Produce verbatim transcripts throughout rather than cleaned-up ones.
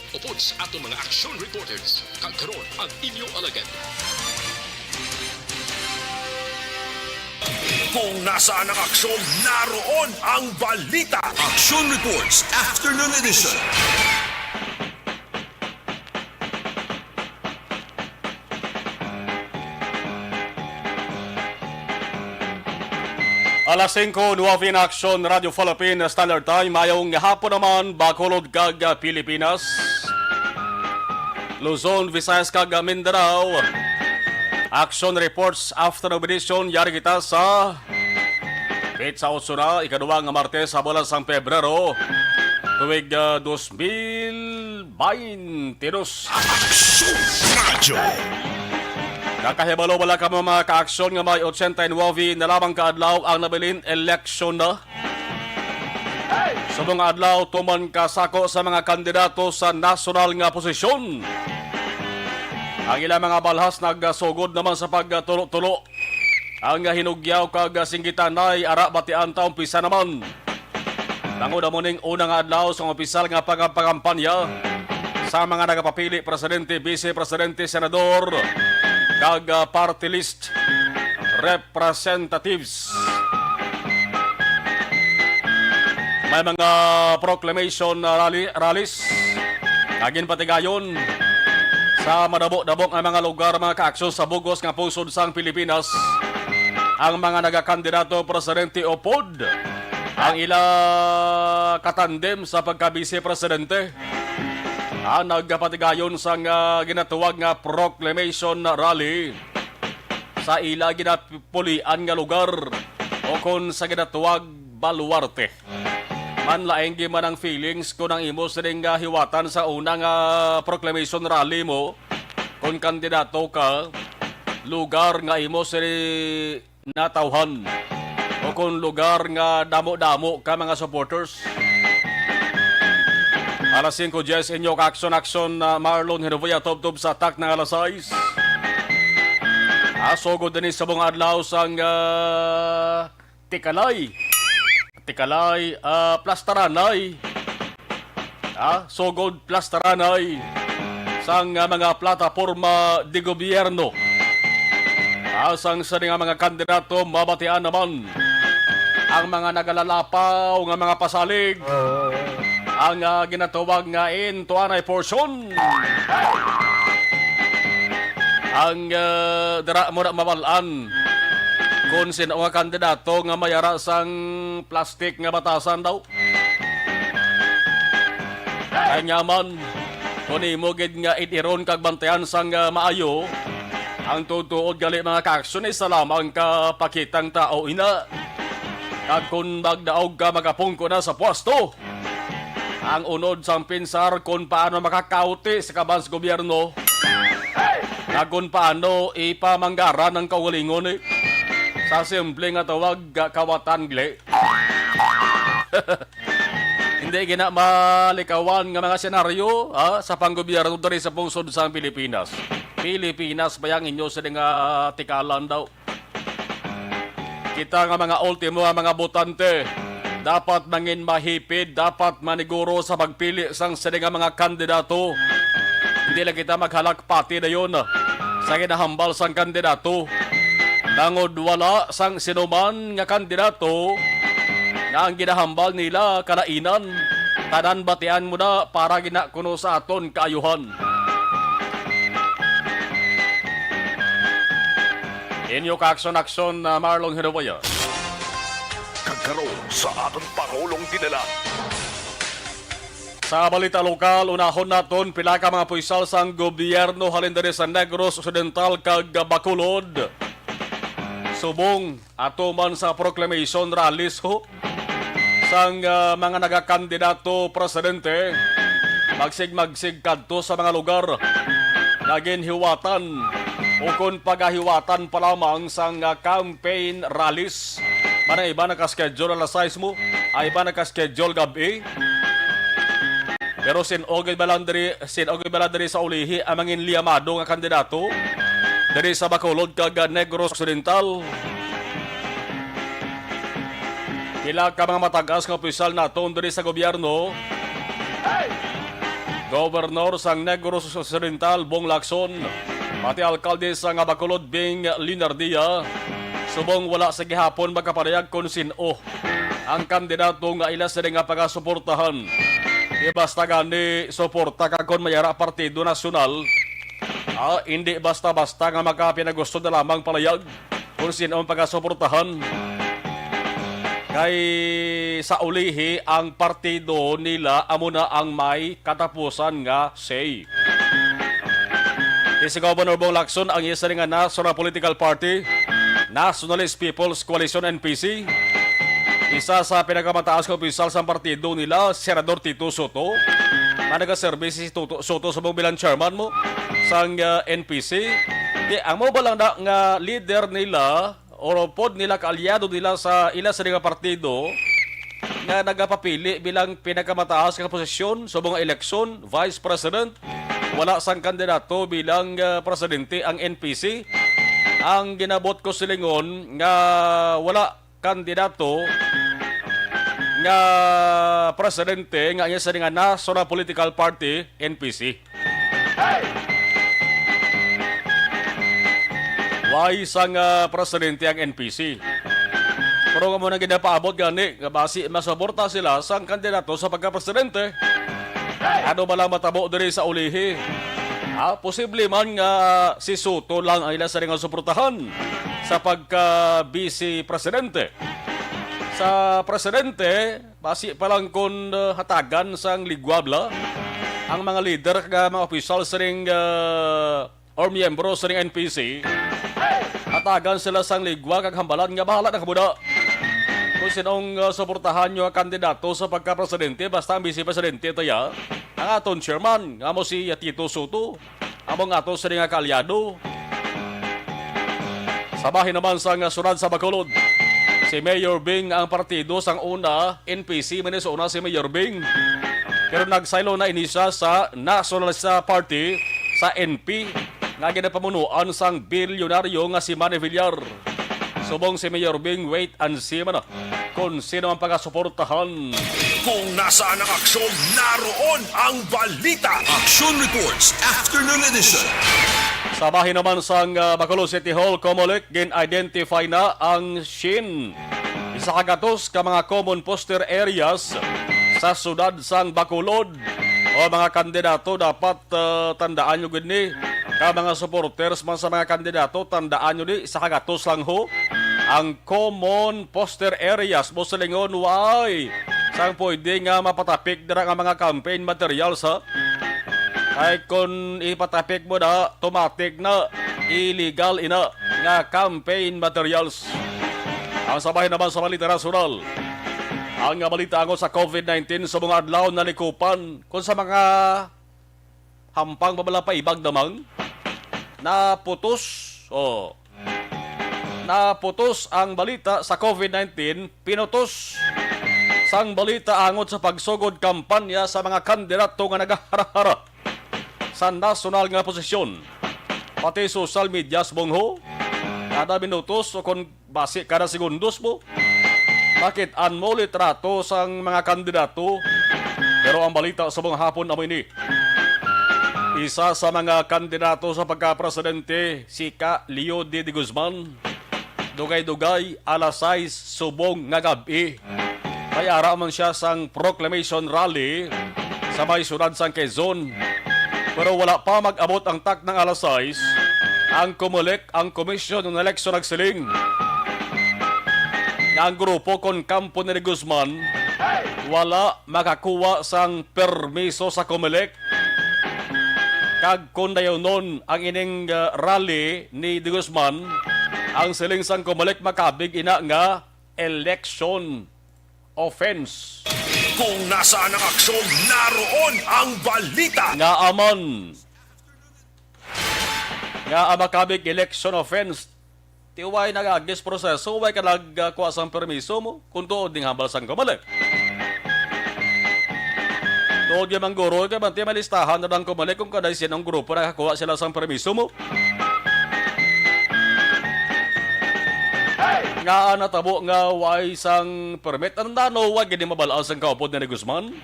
Upod sa aton mga action reporters, kag karon ang inyo alagad. Kung nasaan ang aksyon, naroon ang balita. Action Reports Afternoon Edition. Alas singko nuwebe na, Aksyon, Radyo Philippine Standard Time. Mayong hapon naman, Bacolod kag Pilipinas, Luzon, Visayas kag Mindanao. Action Reports Afternoon Edition. Yari kita sa petsa otso na, ikaduwa nga Martes sa bulan sang Pebrero, tuig, ah, dos mil baynte dos. Action Radyo. Nakahibalo bala kamo, mga kaaksyon, nga may ochenta y nuebe na lamang ka adlaw ang nabilin eleksyon na? Subong nga adlaw, tuman ka sako sa mga kandidato sa nasyonal nga posisyon. Ang ilang mga balhas nagasugod naman sa pagtulo-tulo. Ang hinugyaw kag singgitanay ara batian ta, umpisa naman. Tangod amo ning una nga adlaw sang opisyal nga pagpangkampanya sa mga nagapapili presidente, vice presidente, senador, kag, ah, party list representatives. May mga proclamation, ah, rally, rallies nga ginpatigayon sa madamo-damo nga mga lugar, mga kaaksyon, sa bug-os nga pungsod sang Pilipinas. Ang mga nagakandidato presidente upod ang ila katandem sa pagka-vice presidente, ah, nagapatigayon sang, ah, ginatawag nga proclamation rally sa ila ginapulian nga lugar, o kon sa ginatawag baluarte. Manlaing man ang feelings kon ang imo sining, ah, hiwatan sa una nga proclamation rally mo, kon kandidato ka, lugar nga imo sini natawhan, o kon lugar nga damo-damo ka mga supporters. Alas singko diyes, inyo ka action-action na Marlon Hinovia, tubtob sa atak ng alas sais. Ah, sugod din sa mga adlaw sang, ah, Tikalay. Tikalay, ah, Plastaranay. Ah, sugod Plastaranay sang, ah, mga plataporma de gobyerno. Ah, sang sini nga mga kandidato, mabatian naman ang mga nagalalapaw nga mga pasalig. Ang, ah, ginatawag nga intuanay portion. Ang, ah, dira mo na mabal-an kung sino nga kandidato nga may ara sang plastic nga batasan daw. Kay nyaman, kung imo gid nga id-iron kag bantayan sang, ah, maayo, ang tutuod gali, mga kaaksyon, isa lamang ka pakitang tao ina. Kag kung magdaog ka, magapungko na sa pwesto, ang unod sang pinsar kung paano makakauti sa kaban sa gobyerno, kag kung paano ipamanggaran ang kaugalingon, eh, sa simple nga tawag, ah, kawatan gali. Hindi gina malikawan nga mga senaryo, ha, sa panggobyerno diri sa pungsod sang Pilipinas. Pilipinas ba yang inyo sila nga, ah, tikalan daw? Kita nga mga ultimo nga mga botante, dapat mangin mahipid, dapat maniguro sa pagpili sang sila nga mga kandidato. Hindi lang kita maghalak pati dayon sa ginahambal sang kandidato. Tangod wala sang sinuman nga kandidato nga ang ginahambal nila kalainan, tanan batian mo na para gina kuno sa aton kaayuhan. Inyo ka aksyon-aksyon, ah, Marlon Hinuboya. Kag karon sa aton Pangulong Dinalan. Sa balita lokal, unahon naton pila ka mga opisyal sang gobyerno halin diri sa Negros Occidental kag Bacolod. Subong ato man sa proclamation rallies ho sang, ah, mga nagakandidato presidente, magsig-magsig kadto sa mga lugar nga ginhiwatan o kon pagahiwatan pa lamang sang, ah, campaign rallies. Manang iba naka-schedule alas sais mo, ay iba naka-schedule gab-i. Pero sin-o gid bala diri, sin-o gid bala diri sa ulihi ang mangin liyamado nga kandidato diri sa Bacolod kag Negros Occidental? Pila ka mga matag-as nga opisyal naton diri sa gobyerno Gobernador sang Negros Occidental, Bong Lacson, pati alkalde sang Bacolod, Bing Leonardia, subong wala sa gihapon makaparayag kon sin-o ang kandidato nga ila sila nga pagasuportahan. Di basta gani suporta ka kon may ara Partido Nasyonal, ah, hindi basta-basta nga makapinagusto na lamang palayag kung sino ang pagasuportahan. Kay sa ulihi, ang partido nila amo na ang may katapusan nga say. Kay si Governor Bong Lacson ang isa nga national political party, Nationalist People's Coalition, N P C. Isa sa pinakamataas nga opisyal sa partido nila, Senador Tito Soto, nga nagaserbi si Toto Soto sa bilang chairman mo sang, ah, N P C. Di, amo ba lang na nga leader nila o pod nila, kaalyado nila sa ila sa nga partido nga nagapapili bilang pinakamataas nga posisyon sa mga eleksyon, Vice President, wala sang kandidato bilang, ah, presidente ang N P C. Ang ginabot ko silingon nga wala kandidato nga presidente nga iya sini nga National Political Party, N P C. Way sang, ah, presidente ang N P C. Pero nga mo nang ginapaabot gani nga basi masuporta sila sang kandidato sa pagka-presidente. Ano ba lang matabo diri sa ulihi? Ah, posible man nga si Soto lang ang ila sa nga suportahan sa pagka-vice presidente. Sa presidente, basi pa lang kon, uh, hatagan sang ligwabla ang mga lider kag mga opisyal sining, uh, or miyembro sining N P C, hatagan sila sang ligwa kag hambalan nga bahala na kamo na kung sinong, uh, suportahan nyo ang kandidato sa pagka-presidente, basta ang vice presidente taya ang aton chairman nga mo si Tito Soto. Among ato sini nga kaalyado. Sa bahin naman sang syudad sa Bacolod, si Mayor Bing ang partido sang una, N P C man ni sa una si Mayor Bing. Pero nagsaylo na ini siya sa Nationalist Party, sa N P, nga ginapamunuan sang bilyonaryo nga si Manny Villar. Subong si Mayor Bing, wait and see man kon sino ang pagasuportahan. Kung nasaan ang aksyon, naroon ang balita. Action Reports, Afternoon Edition. Sa bahin naman sang, ah, Bacolod City Hall, Comelec, gin-identify na ang shin, isa ka gatos ka mga common poster areas sa sudad sang Bacolod. O mga kandidato, dapat, ah, tandaan nyo gid ni. Ka mga supporters man sa mga kandidato, tandaan nyo ni, isa ka gatos lang ho ang common poster areas mo sa lingon, why? Sang pwede nga mapatapik dira nga mga campaign materials, ha? Kay kung ipatapik mo na, automatic na illegal ina nga campaign materials. Ang sa bahin naman sa balita nasyonal, ang balita angot sa COVID nineteen sa mga adlaw nalikupan, kung sa mga hampang pa bala pa ibag damang naputos. Oh. Naputos ang balita sa COVID nineteen, pinutos sang balita angot sa pagsugod kampanya sa mga kandidato nga nagaharahara sa nasyonal nga posisyon. Pati social media subong ho, kada minutos o kon basi kada segundos mo, makit-an mo litrato sang mga kandidato. Pero ang balita subong hapon amo ini. Isa sa mga kandidato sa pagka-presidente, si Ka Leo D. De Guzman. Dugay-dugay, alas sais subong nga gab-i, may ara man siya sang proclamation rally sa may syudad sang Quezon. Pero wala pa mag-abot ang taknang alas sais, ang Comelec, ang Commission on Election, nagsiling nga ang grupo kon kampo ni Guzman wala makakuha sang permiso sa Comelec. Kag kon dayunon ang ining, ah, rally ni De Guzman, ang siling sang Comelec makabig ina nga election offense. Kung nasaan ang aksyon, naroon ang balita. Nga aman. Nga ang makabig election offense. Ti way nag-agis proseso, way ka nagkuha sang permiso mo, kung tuod ning hambal sang Comelec. Tuod gyud man guro, kay manti may listahan na lang Comelec kung kanay sinong grupo nakakuha sila sang permiso mo. Nga natabo nga way sang permit, ang dano, way gid mabal-an sang kaupod ni Guzman.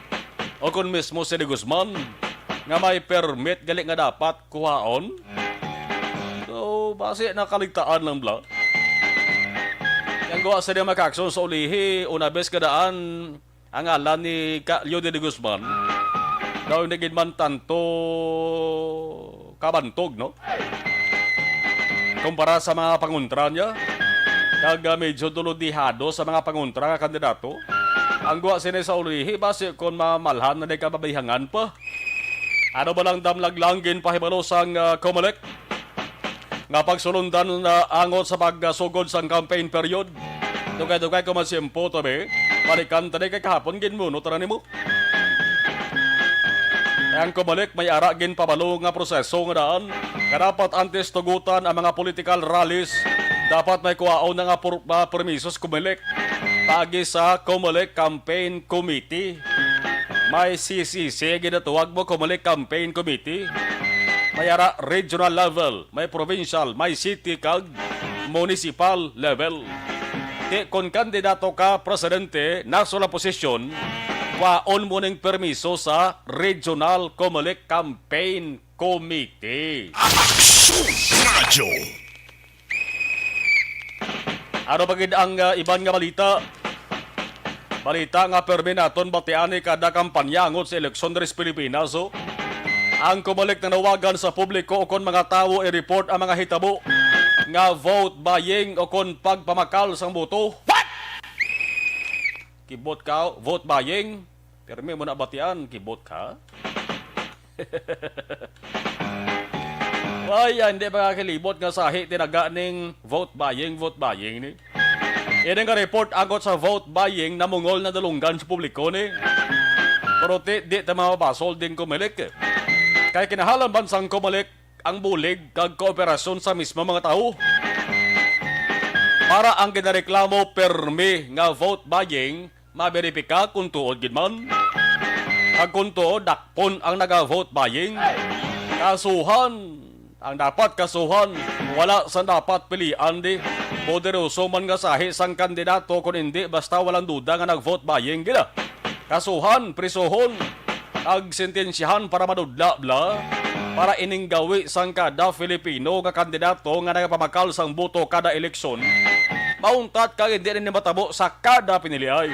O kung mismo si De Guzman, nga may permit gali nga dapat kuhaon. So, basi nakaligtaan lang bala. Ang guwa sa mga kaaksyon sa ulihi, una bes kadaan ang ngalan ni Ka-, Leody de Guzman. Daw hindi gid man tanto kabantog, no? Kumpara sa mga pangontra niya. Kag, ah, medyo dulodihado sa mga pangontra nga kandidato. Ang guwa sini sa ulihi, basi kon mamalhan na di ka mabihangan pa. Ano ba lang damlag lang ginpahibalo sang, ah, Comelec nga pagsulundan na angot sa pagsugod sang campaign period? Dugay-dugay ko man siyempo, tabi. Balikan ta ni kay kahapon ginmuno ta na nimo. Ang Comelec may ara ginpabalo nga proseso nga daan nga dapat antes tugutan ang mga political rallies, dapat may kuhaon na nga pur-, ah, permiso sa Comelec paagi sa Comelec Campaign Committee. May C C C, ginatawag mo, Comelec Campaign Committee. May ara regional level, may provincial, may city, kag municipal level. Ti kon kandidato ka presidente, naso la posisyon, kwaon mo ning permiso sa Regional Comelec Campaign Committee. Aksyon Radyo. Ano pa gid ang, ah, iban nga balita? Balita nga permi naton batian ni kada kampanya angot sa eleksyon diri sa Pilipinas, oh. Ang Comelec nanawagan sa publiko ukon mga tawo i-report ang mga hitabo nga vote buying ukon pagpamakal sang boto. What? Kibot ka, vote buying? Permi mo na batian, kibot ka? Wala, hindi makakilibot nga sahi tinaga ning vote buying, vote buying ni. Ini nga report angot sa vote buying namungol na dalunggan sa publiko ni. Pero ti, di ta mapabasol ding Comelec. Kay kinahanglan man sang Comelec ang bulig kag kooperasyon sa mismo mga tawo. Para ang ginareklamo permi nga vote buying, maberipika kung tuod gid man. Kag kung tuod, dakpon ang naga-vote buying. Kasuhan. Ang dapat kasuhan, wala sa dapat pilian di. Poderoso man nga sahi sang kandidato, kun hindi, basta walang duda nga nag-vote buying gid. Kasuhan, prisuhon, kag sentensyahan para madudla bala, para ining gawi sang kada Filipino nga kandidato nga nagapamakal sang boto kada eleksyon, mauntat kag hindi na ni matabo sa kada piniliay.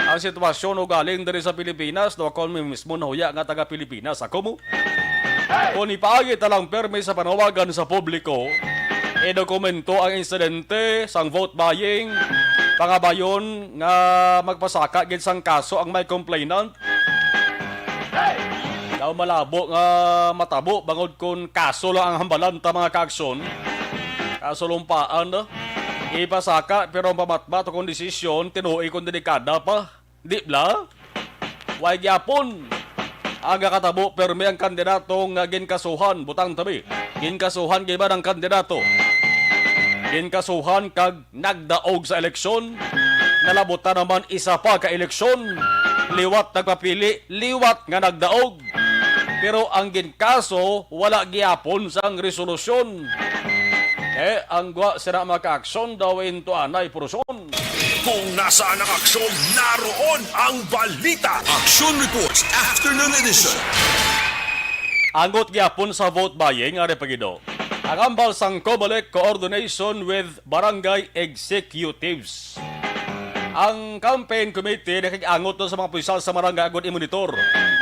Ang sitwasyon ugaling diri sa Pilipinas, no, ako mismo nahuya nga taga Pilipinas ako mo. Kung ipaagi ta lang permi sa panawagan sa publiko, idokumento ang insidente sang vote buying, pangabayon nga magpasaka gid sang kaso ang may complainant. Daw malabo nga matabo bangod kon kaso lang ang hambalan ta, mga kaaksyon. Kaso lumpaan, no? Ipasaka, pero ang pamatmat o kung desisyon, tinuoy kung delikada pa. Di bala? Way gyapon. Ang nakatabo, permi ang kandidato nga ginkasuhan, butang tabi. Ginkasuhan gid ba ang kandidato? Ginkasuhan kag nagdaog sa eleksyon. Nalabutan naman isa pa ka eleksyon. Liwat nagpapili, liwat nga nagdaog. Pero ang ginkaso, wala gyapon sang resolusyon. Eh, ang gwa sila makaaksyon daw intuanay puruson. Kung nasaan ang aksyon, naroon ang balita. Aksyon Reports, Afternoon Edition. Angot gyapon sa vote buying, ari pa gid, oh. Ang hambal sang Comelec coordination with barangay executives. Ang campaign committee nakig-angot na sa mga opisyal sa barangay agud i-monitor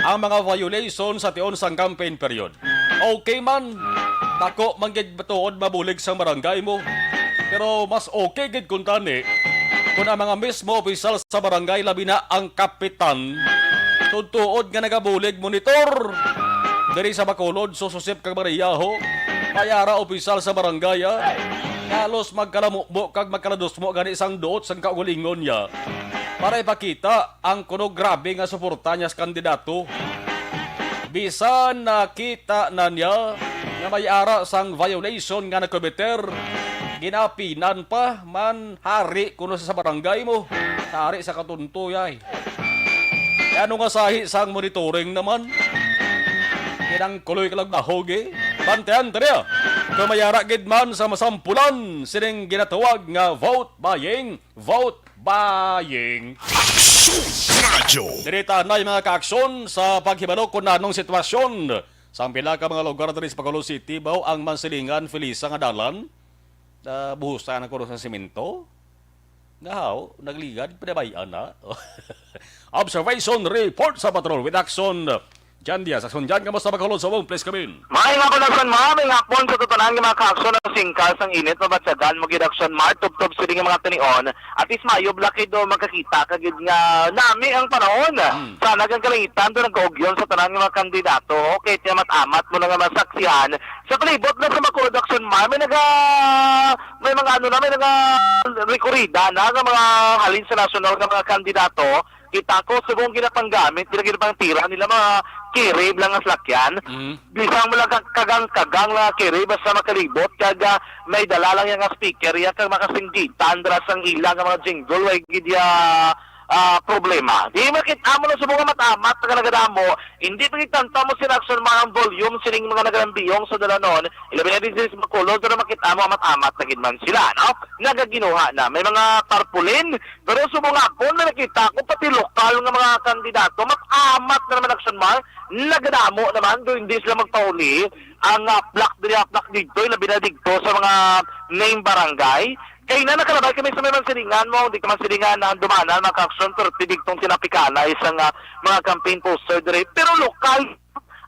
ang mga violation sa tion sang campaign period. Okay man, dako man gid tuod mabulig sang barangay mo. Pero mas okay gid kung tani, kung ang mga mismo opisyal sa barangay, labi na ang kapitan, tuod-tuod nga nagabulig monitor. Diri sa Bacolod, Susosip kag Mariaho, may ara opisyal sa barangay, ah. Halos magkalamubo kag magkaladusmo gani sang duot sang kaugalingon niya para ipakita ang kuno grabe nga suporta niya sa kandidato. Bisan nakita na niya nga may ara sang violation nga nagkomiter, ginapinan pa man hari kuno sa, sa barangay mo, hari sa katuntoyay. E ano nga sahi sang monitoring naman? Kinangkuloy ka lang dahog, eh. Bantayan ta niya. Kung may ara gid man sa masampulan sining ginatawag nga vote buying, vote buying. Radyo. Diri ta anay, mga kaaksyon, sa paghibalo kung anong sitwasyon sa pila ka mga lugar diri sa Bacolod City, baw ang Mansilingan, Felisa nga dalan, ah, buhusan na kuno sa semento. Nga haw, nagligad, pinabayaan na. Observation report sa Patrol with Action. Jan Diaz, Action Jan, kamusta, Bacolod, subong, please come in. May nga pala san, mga may hapon sa tutanan nga mga kaaksyon ang singkal sang init, mabatyagan mo gid, Action Mar, tubtob sini nga mga tinion, at is maayo, Black, do makakita ka gid nga nami ang panahon. Hmm. Sana ang kalangitan do nagaugyon sa tanan nga mga kandidato, kay tiyamat-amat mo na nga masaksihan sa palibot na sa Bacolod, Action Mar, may naga, may mga ano na, may naga rekorida na nga mga halin sa nasyonal nga mga kandidato. Kita ko, subong ginapanggamit, gina-, ginapangtira nila mga carry lang nga salakyan. Mm. Bisan mo lang kag-, kagang-kagang nga carry, basta makalibot, kag, ah, may dala lang yang speaker, ya kag makasinggitan dira sang ila nga mga jingle, way gid ya, ah, problema. Di makita mo na subong nga amat-amat nga nagadamo, hindi pa gid tanta mo sila, Action Mar, ang volume sining mga nagalambiyong sa dalanon, ilabi na din sa Bacolod, pero makita mo amat-amat na gid man sila, no? Nagaginuha na. May mga tarpaulin, pero subong hapon na nakita ko, pati lokal nga mga kandidato, mat-amat na naman, Action Mar, nagadamo naman, do hindi sila magpauli. Ang, ah, plak diri, ah, plak dito, labi na dito sa mga main barangay. Kay na nakalabay kami sa may Mansilingan mo, di ka Mansilingan, na Handumanan, mga kaaksyon, pero digtong tinapikanay sa nga mga campaign poster diri. Pero lokal,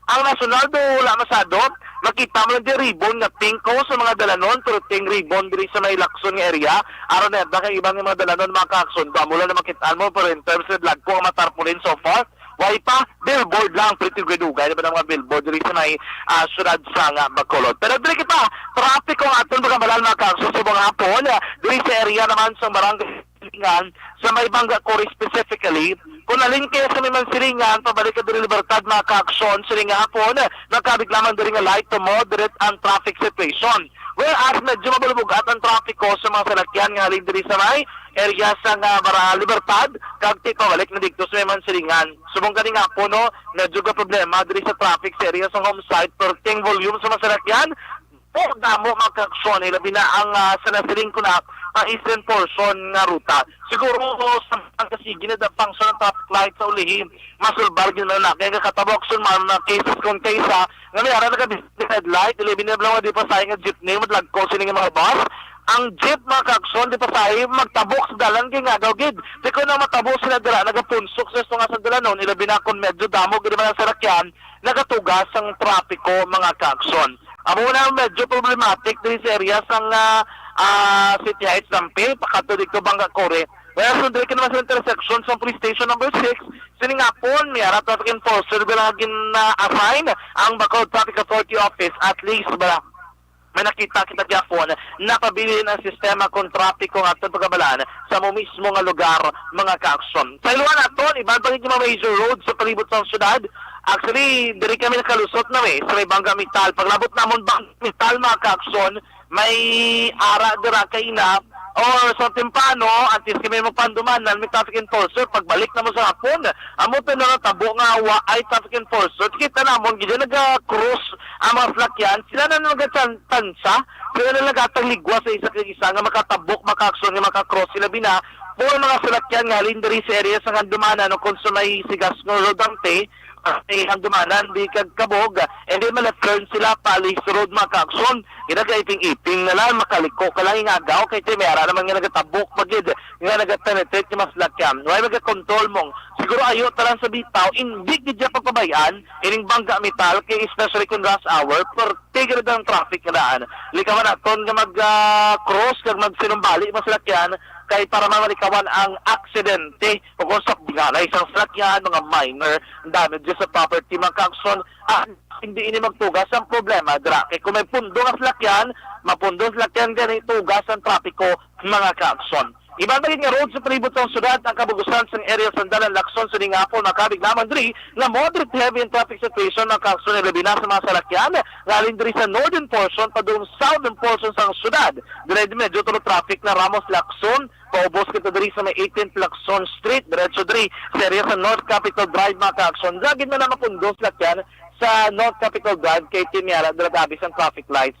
ang nasyonal do wala masado. Makita mo lang di ribbon nga pink ko sa mga dalanon, pero ting ribbon diri sa may Lacson nga area. Aron na yata kay iban nga mga dalanon, mga kaaksyon, do amo lang na makita mo, pero in terms of lag ko ang matarpaulin so far, way pa, billboard lang, pretty dugay-dugay na ba ang mga billboard diri sa may, ah, syudad sa nga Bacolod. Pero diri kita, trapiko ang aton pagkabalan, mga kaaksyon, subong hapon, ah, diri sa area naman sa barangay Silingan, sa may Banga Kori specifically. Kung halin kayo sa may Mansilingan, pabalik ka diri Libertad, mga kaaksyon, sining hapon, nakabig lamang diri nga light to moderate ang traffic situation. Whereas, medyo mabulbugat ang trapiko sa mga salakyan nga halin diri sa may area sa nga Bara Libertad, kag ti pabalik na dito sa may Mansilingan. Subong gani nga po, no, medyo ga problema diri sa traffic sa area sa home site, pero ting volume sa mga salakyan, po, damo, mga kaaksyon, eh, labi na ang, ah, sa nasiling ko na, ang eastern portion nga ruta. Siguro sa ang kasigi na da function ng traffic light sa ulihi, masulbar gyud na na. Kaya kakatabo, Action Mar, na cases kung kaysa, nga may ara naka red light, ilabi na lang di pa sa nga jeepney, madlagko sini nga mga bus. Ang jeep, mga kaaksyon, di pa sa magtabok sa dalan kay nga daw gid. Di ko na matabo sila dira, nagapunsok sa tunga sa dalanon, ilabi na kung medyo damo gid man ang sarakyan, nagatugas ang trapiko, mga kaaksyon. Amo na ang medyo problematic diri sa area sang, ah, ah, City Heights, Lampi, pakadto dito Banga Kori. Wala sundri ka naman sa intersection sa Police Station number six. Sining hapon, may ara traffic enforcer ba lang gin-assign ang Bacolod Traffic Authority Office. At least, ba, may nakita kita gyapon, napabilin ang sistema kung trapiko nga aton pagabalan sa mo mismo nga lugar, mga kaaksyon. Sa iluhan naton, iban pa gid mga major road sa palibot sa syudad. Actually, diri kami nakalusot na, eh, sa may Banga Metal. Paglabot namon Banga Metal, mga kaaksyon, may ara dira kaina, or sa temprano, antes kami magpandumanan, may traffic enforcer. Pagbalik na mo sa hapon, amo to na natabo nga wa ay traffic enforcer. Kita namon, gid naga-cross ang mga salakyan. Sila na nagatansya, sila na nagataligwa sa isa kag isa nga makatabok, makaaksyon, nga makakross sila bina. Or mga salakyan nga halin diri sa area sa Handumanan o kung sa may Sigasngon Rodante, ah, sa Handumanan, di kag Kabog, and then ma-left turn sila pa Alice Road, makaaksyon. Ginagaiping-iping na lang, makaliko ka lang ingagaw, kay ti may ara naman nga nagatabok pa gid, nga nagapenetrate nga mga salakyan. Way magakontrol mong, siguro ayo talang sa bitaw, hindi gid siya pagpabayaan, ining Banga Metal, kay especially kung rush hour, perti gid ang traffic nga daan. Likawan naton nga mag, ah, cross kag magsinumbali mga salakyan, kay para man malikawan ang aksidente, o kung sa binalay sang salakyan, mga minor damages sa property, mga kaaksyon, ah, hindi ini magtugas ang problema dira. Kay kung may pundo nga salakyan, mapundo ang salakyan gani, tugas ang trapiko, mga kaaksyon. Iban pa gid nga road sa palibot sang syudad ang kabugusan sang area sang Dalan Lacson sining hapon, makabig lamang diri nga moderate heavy ang traffic situation, mga kaaksyon, labi na sa mga salakyan nga halin diri sa northern portion padung southern portion sang syudad. Diri medyo tulo traffic na Ramos Lacson, paubos kita diri sa may eighteenth Lacson Street, diretso diri sa area sa North Capitol Drive, mga kaaksyon. Dagin na na mapundo ang salakyan sa North Capitol Drive kay ti may ara dira dabi sang traffic lights.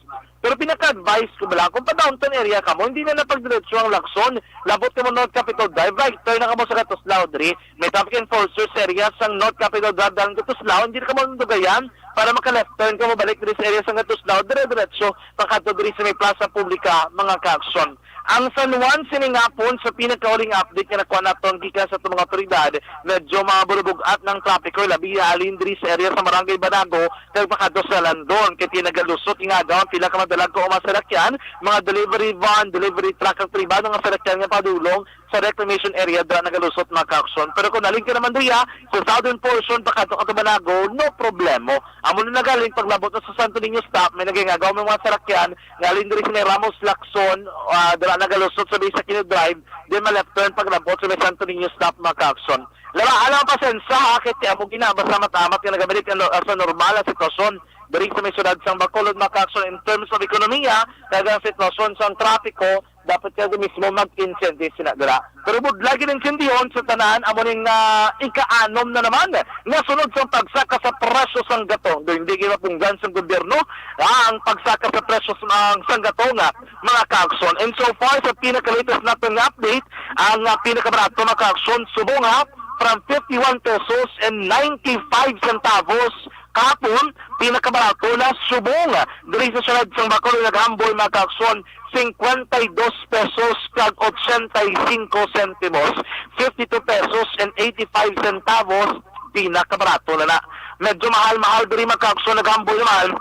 Pero pinaka-advice ko bala, kung pa downtown area kamo, hindi na napagdiretso ang Lacson. Labot kamo North Capitol Drive, right turn na kamo sa Gatuslao diri. May traffic enforcers sa area sang North Capitol Drive, dalan Gatuslao, hindi na kamo dugayan para maka-left turn kamo balik diri sa area sang Gatuslao, dire-diretso pakadto diri sa may Plaza Publica, mga ka-aksyon. Ang San Juan sining hapon sa pinakahuling update nga nakuha naton gikan sa atong mga otoridad, medyo maburubug-at ng trapiko, labi halin diri sa area sa Barangay Banago kag pakadto sa Landon, kay pinagalusot nga agaw ang pila ka madalag kauma salakyan, mga delivery van, delivery truck, kag pribado nga salakyan nga padulong sa reclamation area dira nagalusot, mga ka-aksyon. Pero kung halin ka naman diriya sa southern portion, pakadto ka to Banago, no problemo. Amo na nagaling paglabot na sa Santo Niño stop, may nagingagaw may mga salakyan nga halin diri sa may Ramos Lacson, ah, dira nagalusot sa Bisakino Drive, then ma-left turn paglabot sa may Santo Niño stop, mga ka-aksyon. Labahan lang ang pasensya, ha, kay ti amo gina, basta matamat nga nagabalik ang, ah, sa normal ang sitwasyon diri sa may siyudad sang Bacolod, mga ka-aksyon, in terms of ekonomiya, kag ang sitwasyon sang trapiko, dapat ka mismo mag-insindi sila dira. Pero budlay gid insindihon sa tanan, amo ning, ah, ika-anom na naman nga sunod sang pagsaka sa presyo sang gatong. Do hindi gid mapunggan sang gobyerno, ah, ang pagsaka sa presyo sang, sang gatong, ah, mga ka-aksyon. And so far, sa pinaka-latest naton nga update, ang, ah, pinakabarato, mga ka-aksyon, subong, ha, from fifty-one pesos and ninety-five centavos kahapon, pinakabarato na subong. Diri sa siyudad sang Bacolod, naghamboy, mga ka-aksyon, cincuenta y dos pesos kag ochenta y cinco centimos, fifty-two pesos and eighty-five centavos, pinakabarato na na. Medyo mahal-mahal diri, mga ka-aksyon, naghamboy naman,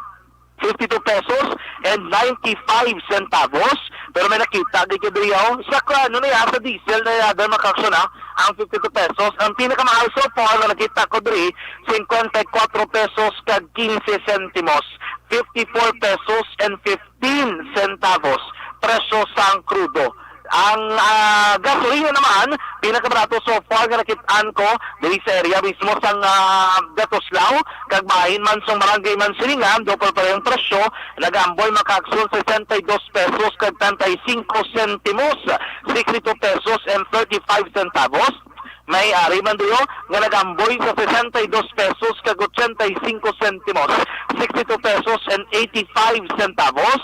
fifty-two pesos and ninety-five centavos. Pero may nakita gid ka diri, oh, sa, ano na yan, sa diesel na yan, mga ka-aksyon, ah, ang fifty-two pesos. Ang pinakamahal so far na nakita ko diri, cincuenta y cuatro pesos kag quince centimos, fifty-four pesos and fifteen centavos, presyo sang krudo. Ang, ah, gasolina naman, pinakabarato so far nga nakit-an ko diri sa area mismo sang, ah, Gatuslao, kag bahin man sang Barangay Mansilingan, double pa rin ang presyo, nag-amboy, mga ka-aksyon, sesenta y dos pesos kag treinta y cinco centimos, sixty-two pesos and thirty-five centavos. May ari man diri nga nag-amboy sa sesenta y dos pesos kag ochenta y cinco centimos, sixty-two pesos and eighty-five centavos.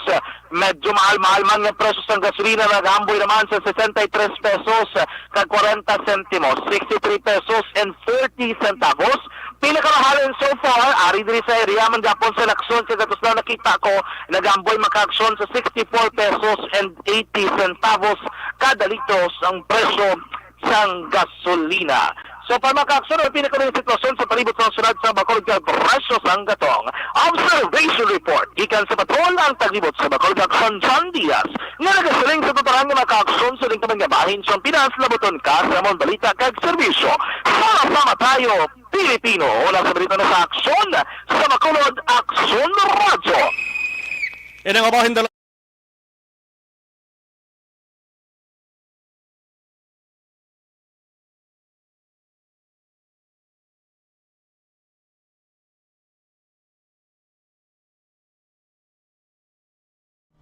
Medyo mahal-mahal man nga presyo sang gasolina, nag-amboy naman sa sesenta y tres pesos kag kwarenta sentimos, sixty-three pesos and forty centavos. Pinakamahalin so far, ari diri sa area man gapon sa Lacson, sa gatos na nakita ko, nag-amboy, mga ka-aksyon, sa sixty-four pesos and eighty centavos kada litro ang presyo sang gasolina. So, para, mga ka-aksyon, ang pinakahuling sitwasyon sa palibot sa siyudad sa Bacolod kag presyo sang gatong. Observation report gikan sa patrol ang taglibot sa Bacolod, Aksyon John Diaz, nga nagasiling sa tutaran nga, mga ka-aksyon, sa ning tabangabahin sa Pinas, labuton ka sa among balita kag serbisyo. Sama-sama tayo, Pilipino. Una sa balita na sa Aksyon, sa Bacolod, Aksyon Radyo. Inang abahin dala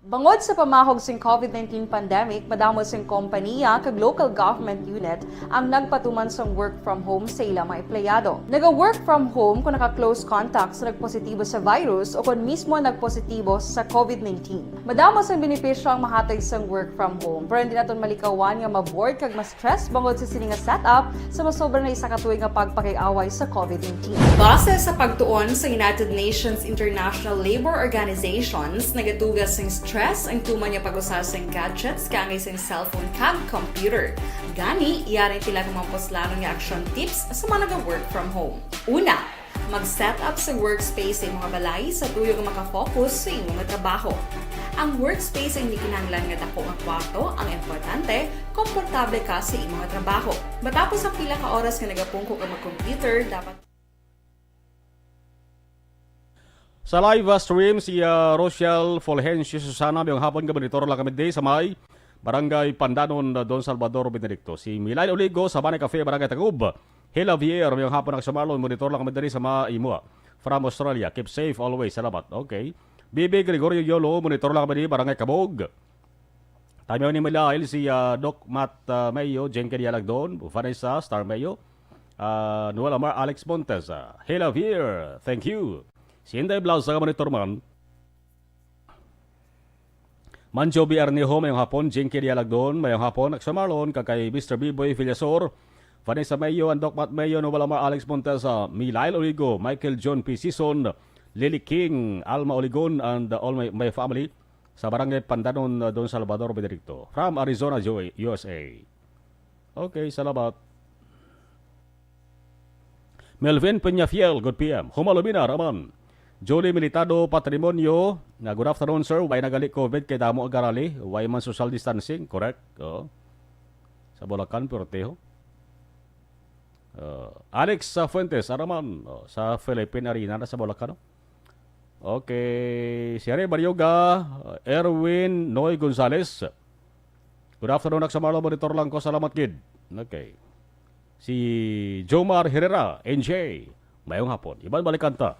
Bangod sa pamahog sing covid nineteen pandemic, madamo sing kompaniya kag local government unit ang nagpatuman sang work from home sa ila mga empleyado. Naga-work from home kung naka-close contact sa nagpositibo sa virus o kon mismo nagpositibo sa covid nineteen. Madamo sang benepisyo ang mahatag sang work from home, pero hindi naton malikawan nga ma-bored kag ma-stress bangod sa sini nga setup sa masobra na isa ka tuig nga pagpakig-away sa covid nineteen. Base sa pagtuon sa United Nations International Labour Organizations, nagatuga sing stress ang tuman nga pag-usa sing gadgets kaangay sing cellphone kag computer. Gani, yari sila nga mga puslanon nga action tips sa mga naga-work from home. Una, mag-set up sa workspace sa imong balay sa tuyo nga makafocus sa imong trabaho. Ang workspace ay hindi kinahanglan nga dako nga kwarto. Ang importante, komportable ka sa imong trabaho. Matapos ang pila ka oras nga nagapungko ka mag-computer, dapat Sa live, ah, stream, si, ah, Rochelle Fulgencio Susana, mayong hapon nga monitor lang kami di sa may Barangay Pandanon, ah, Don Salvador Benedicto. Si Milail Oligo sa Banay Cafe, Barangay Taguba. Hila Javier, mayong hapon, Aksyon Marlon, monitor lang kami diri sa mga imo. From Australia, keep safe always. Salamat. Okay. Bibi Gregorio Yolo, monitor lang kami di Barangay Kabog. Tamiyaw ni Milail si, ah, Doc Matt, ah, Mayo, Jenken Yalagdon, Vanessa Star Mayo, ah, Noel Amar, Alex Montes, ah, Hila Javier, thank you. Si Inday Blas, sa monitor man. Manjo B. Arnejo, mayong hapon. Jinky Dialagdon, mayong hapon. Action Marlon, kag kay Mister Biboy Villasor, Vanessa Mayo, and Doc Matt Mayo, Noel Amar, Alex Montesa, Milail Oligo, Michael John P. Sison, Lily King, Alma Oligon, and, uh, all my, my family sa Barangay Pandanon, uh, Don Salvador Benedicto. From Arizona, U S A. Okay, salamat. Melvin Peñafiel, good P M. Humalubina, Raman. Jolie Militado, Patrimonio, na, good afternoon, sir. Way na gali COVID kay damo ang karali. Way man social distancing, correct? Oo. Sa Bulacan, pertiho. Uh, Alex, uh, Fuentes, Araman, oh, sa Philippine Arena na sa Bulacan, no? Okay, si Harry Barioga, uh, Erwin Noy Gonzalez. Good afternoon, Action Marlon, monitor lang ko. Salamat gid. Okay. Si Jomar Herrera, N J. Mayong hapon. Iban balikan ta.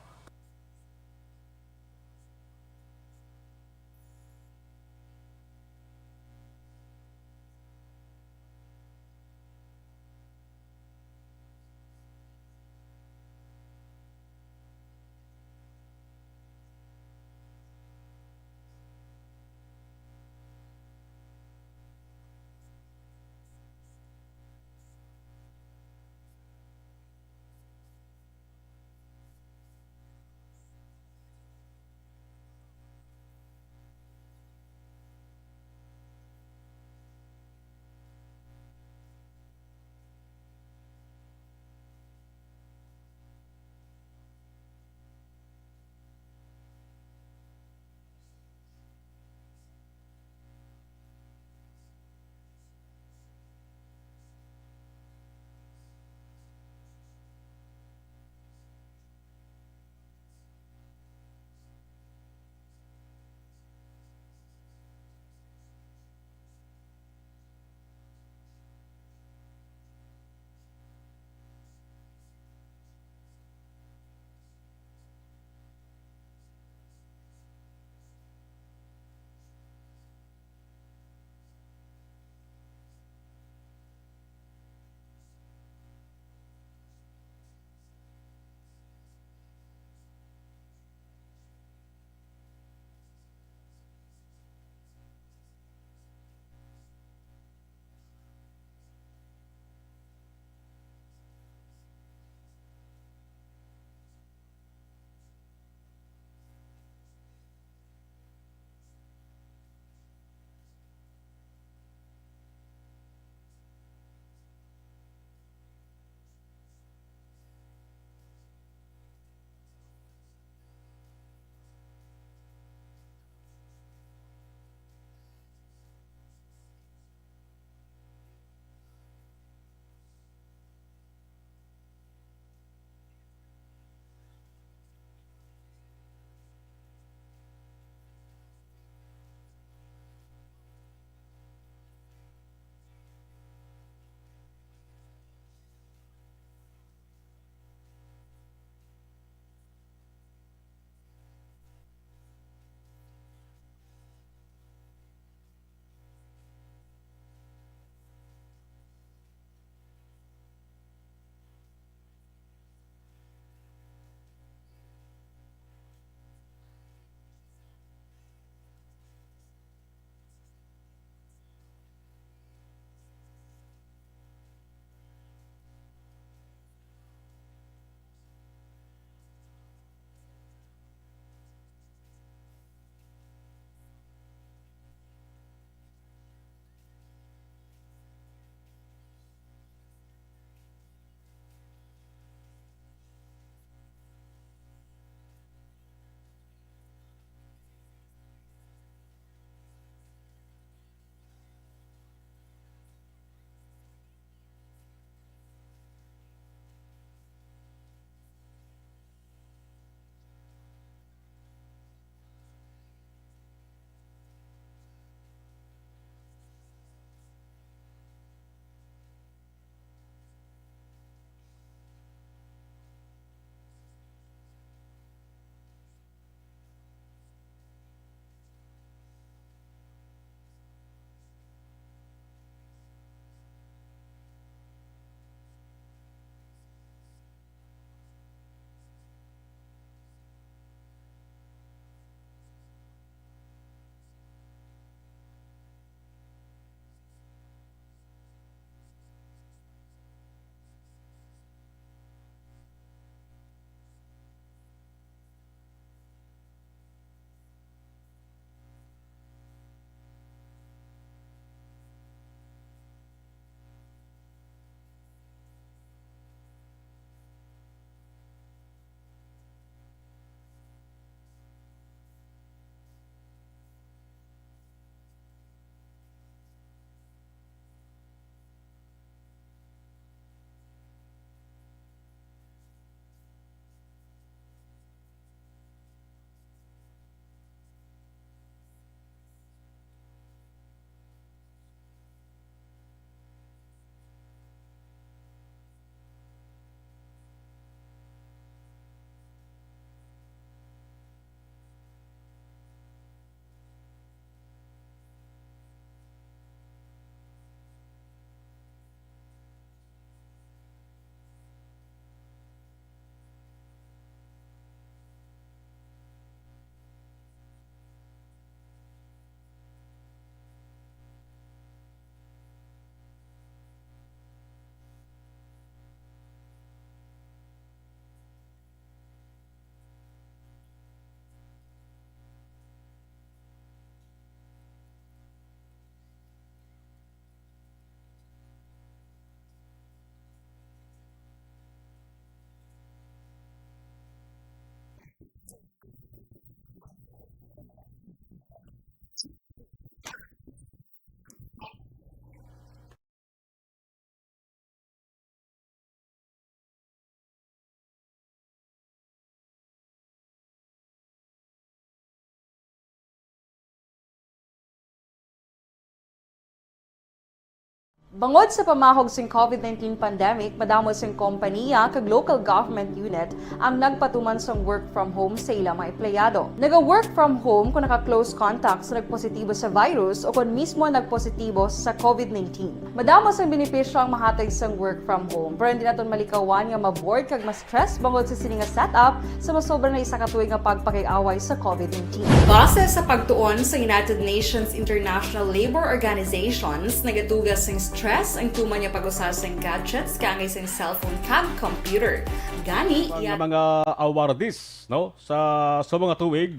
Bangod sa pamahog sing COVID nineteen pandemic, madamo sing kompaniya kag local government unit ang nagpatuman sang work from home sa ila mga empleyado. Naga-work from home kung naka-close contact sa nagpositibo sa virus o kon mismo nagpositibo sa COVID nineteen. Madamo sang benepisyo ang mahatag sang work from home, pero hindi naton malikawan nga ma-bored kag ma-stress bangod sa sini nga setup sa masobra na isa ka tuig nga pagpakig-away sa COVID nineteen. Base sa pagtuon sa United Nations International Labour Organizations, nagatugas sing stress ang tuman nga pag-usa sing gadgets kaangay sing cellphone kag computer. Gani, ang iya- mga awardees, no, sa sa mga tuig,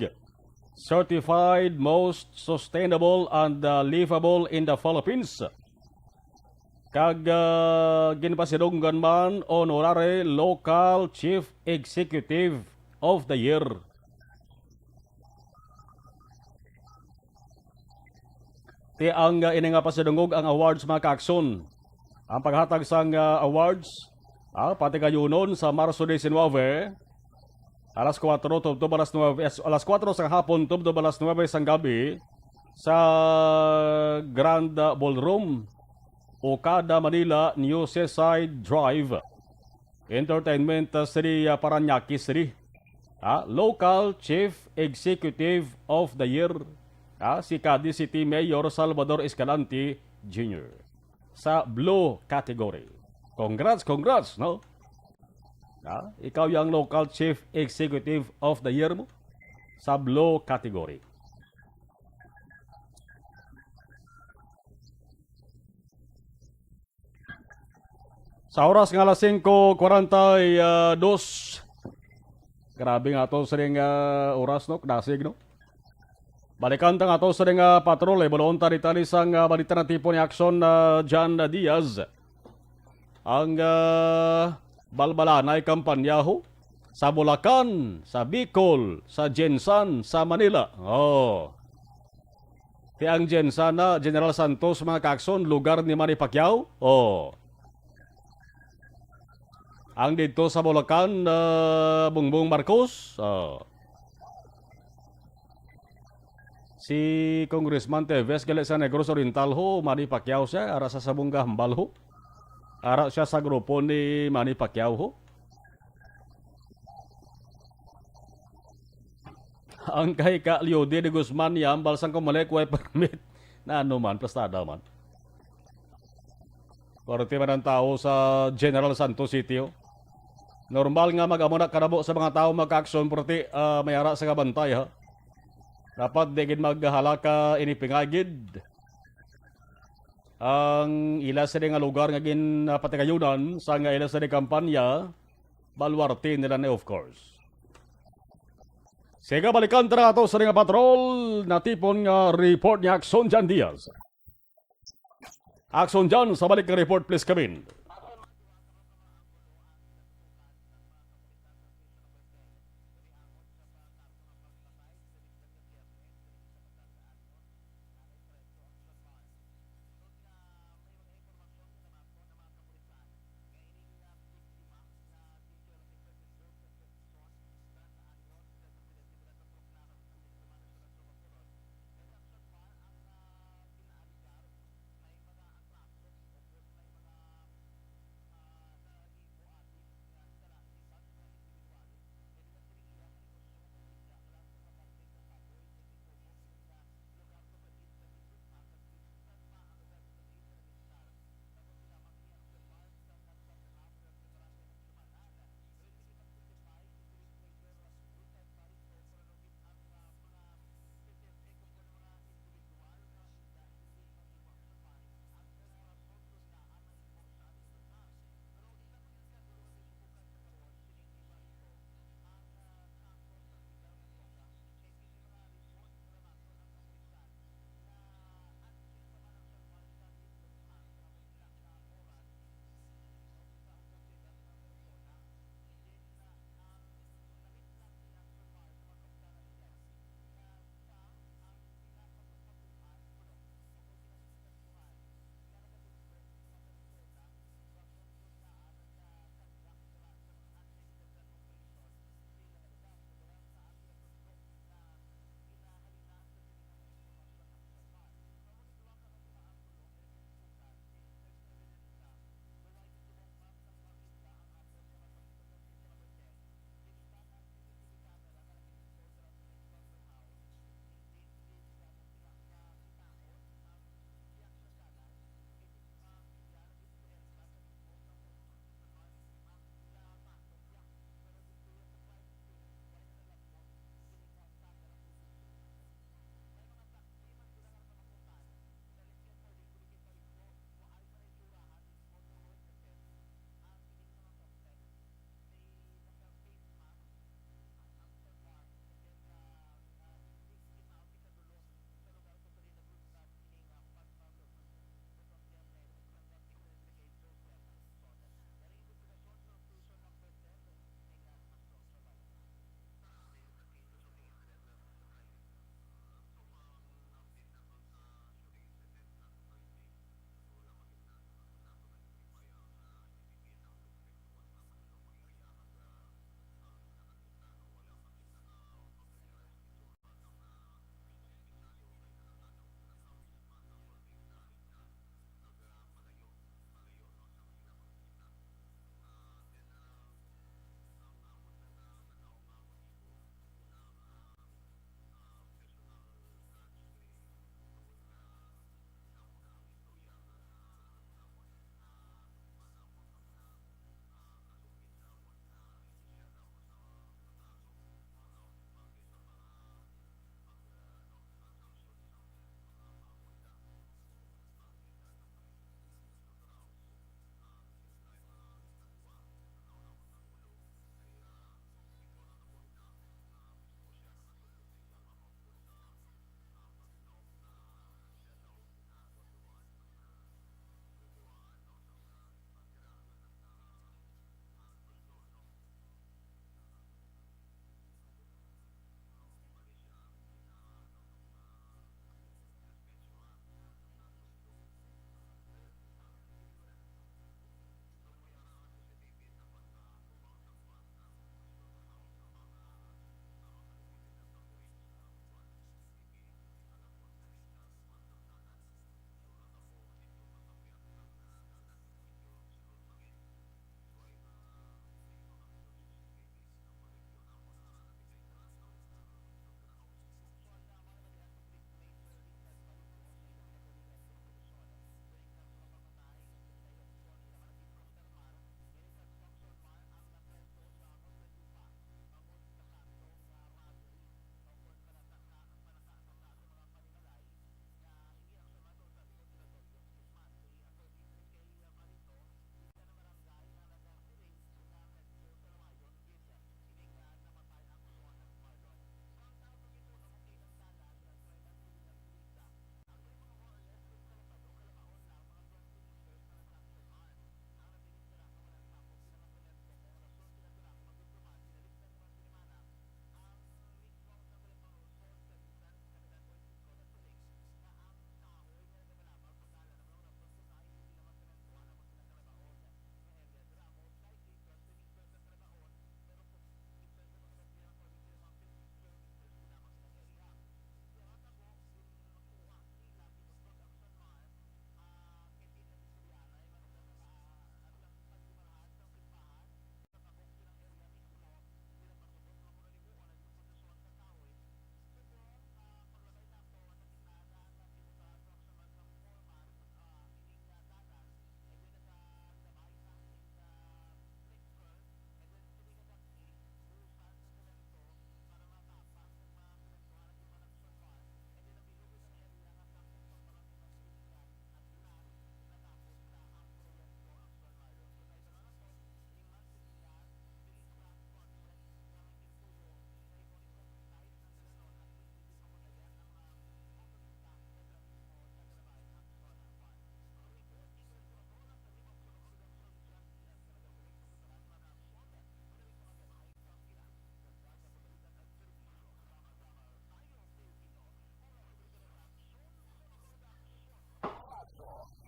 certified most sustainable and uh, livable in the Philippines. Kag ah, ginpasidunggan man Honorary Local Chief Executive of the Year. Ti ang ah, ini nga pasidungog ang awards, mga kaakson. Ang paghatag sang ah, awards, ah, patigayunon sa Marso diecinuebe, alas kuwatro tubtob alas nuebe, alas kuwatro sa hapon tubtob alas nuebe sang gabi sa Grand Ballroom, Okada, Manila, New Seaside Drive. Entertainment ah, City, ah, Parañaque City. Ah, Local Chief Executive of the Year, ah, si Cadiz City Mayor Salvador Escalante Junior sa blue category. Congrats, congrats, no? Ah, ikaw yung Local Chief Executive of the Year mo sa blue category. Sa oras nga alas singko kwarenta y dos, grabe nga to sining ah, oras, no? Dasig, no? Balikan ta nga to sining ah, patrol, eh. Buloon ta detalye sang ah, balita natipon ni Action ah, John Diaz. Ang ah, balbalanay kampanya ho sa Bulacan, sa Bicol, sa GenSan, sa Manila. Oh. Ti ang GenSan na, General Santos, mga kaakson, lugar ni Manny Pacquiao? Oh. Ang dito sa Bulacan, ah, Bongbong Marcos? Oh. Si Congressman Teves, gali sa Negros Oriental ho, Manny Pacquiao siya, ara sa Sabunga Hambal ho. Ara siya sa grupo ni Manny Pacquiao ho. Ang kay ka Leody de Guzman niya, hambal sang Comelec, way permit. Na ano man, plastada man. Korte man ang tao sa General Santos City, oh. Normal nga mag-amo na kanabo sa mga tao magka-aksyon, perti, ah, may ara sa kabantay, ha. Dapat di gid maghalaka ini pingagid. Ang ila sa nga lugar nga ginpatigayunan sa nga ila sa kampanya, baluarte nila ni, of course. Sige, balikan ta na ato sa nga patrol, natipon nga report ni Action Jan Diaz. Action Jan, sa balik nga report, please come in.